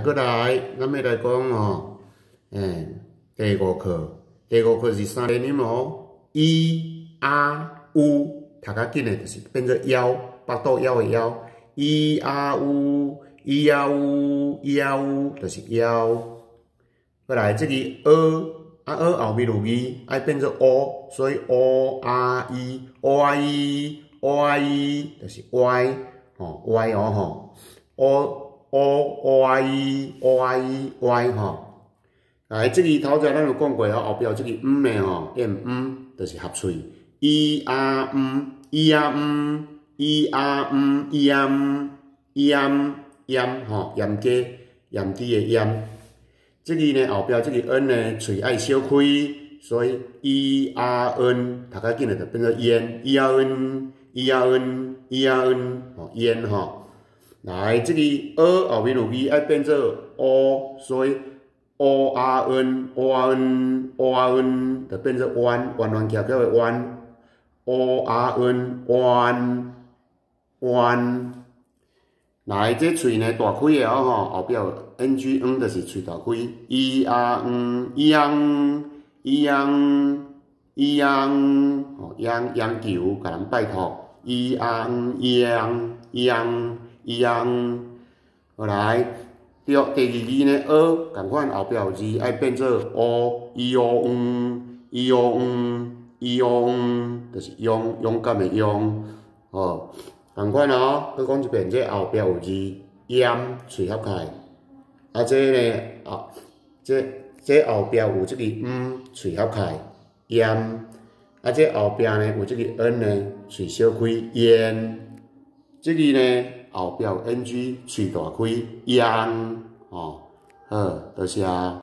閣來，咱欲來講吼，第五課，第五課是三連音哦，i、a、u，讀較緊的就是變做枵，腹肚枵的枵，i、a、u，i、a、u，i、a、u，就是枵。閣來這个 ㅏ，啊 ㅏ 後面有字，愛變做 o，所以 o、a、i，o、a、i，o、a、i，就是歪，吼歪哦吼，o。o o a i o a i 歪吼，來，這个頭前咱有講過哦，後壁有這個毋的吼，念毋就是合喙，i a m i a m i a m i a m i a m 鹽吼，鹽雞鹽豬的鹽。這个呢後壁這個 n 呢，喙愛小開，所以 i a n 讀較緊的就變做煙，i a n i a n i a n 吼煙吼。來，這個 ㅏ 後面有字愛變做 o，所以 o a n o a n o a n 就變做彎，彎彎曲曲的彎，o a n 彎彎。來，這喙呢大開的哦吼，後壁有 n g n 就是喙大開，i a n i a n i a n i a n 吼，央央求，共人拜託，i a n 央央。央，後來，對，第二字呢，ㅏ，仝款後壁有字愛變做 o，i o n，i o n，i o n，就是勇，勇敢的勇，哦，仝款哦，閣講一遍，這後壁有字，鹽，喙合開，啊，這呢，啊，這後壁有這個毋，喙合開，鹽，啊，這後壁呢有這個 n 呢，喙小開，煙，這個呢。後壁有 ng，喙大開，央，吼，好，多謝。